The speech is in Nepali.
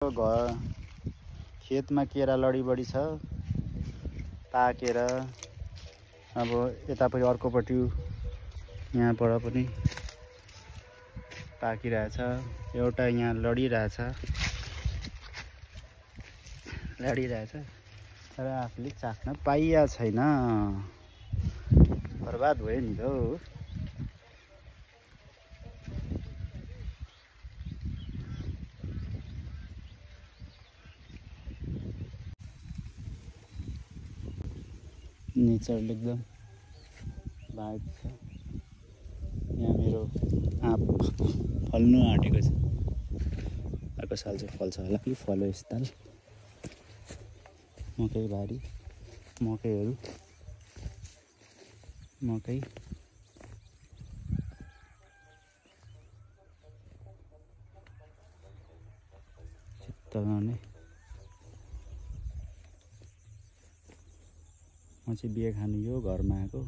घर खेतमा केरा लडी बढी छ पाकेर अब यतापट्टि अर्कोपट्टि यहाँबाट पनि पाकिरहेछ एउटा यहाँ लडिरहेछ तर आफूले चाख्न पाइया छैन बर्बाद भयो नि त नेचर एकदम भाइब छ यहाँ मेरो आँप फल्नु आँटेको छ अर्को साल चाहिँ फल्छ होला कि फल्यो यसताल मकै बारी मकै चित्त गर्ने म चाहिँ बिहे खानु यो घरमा आएको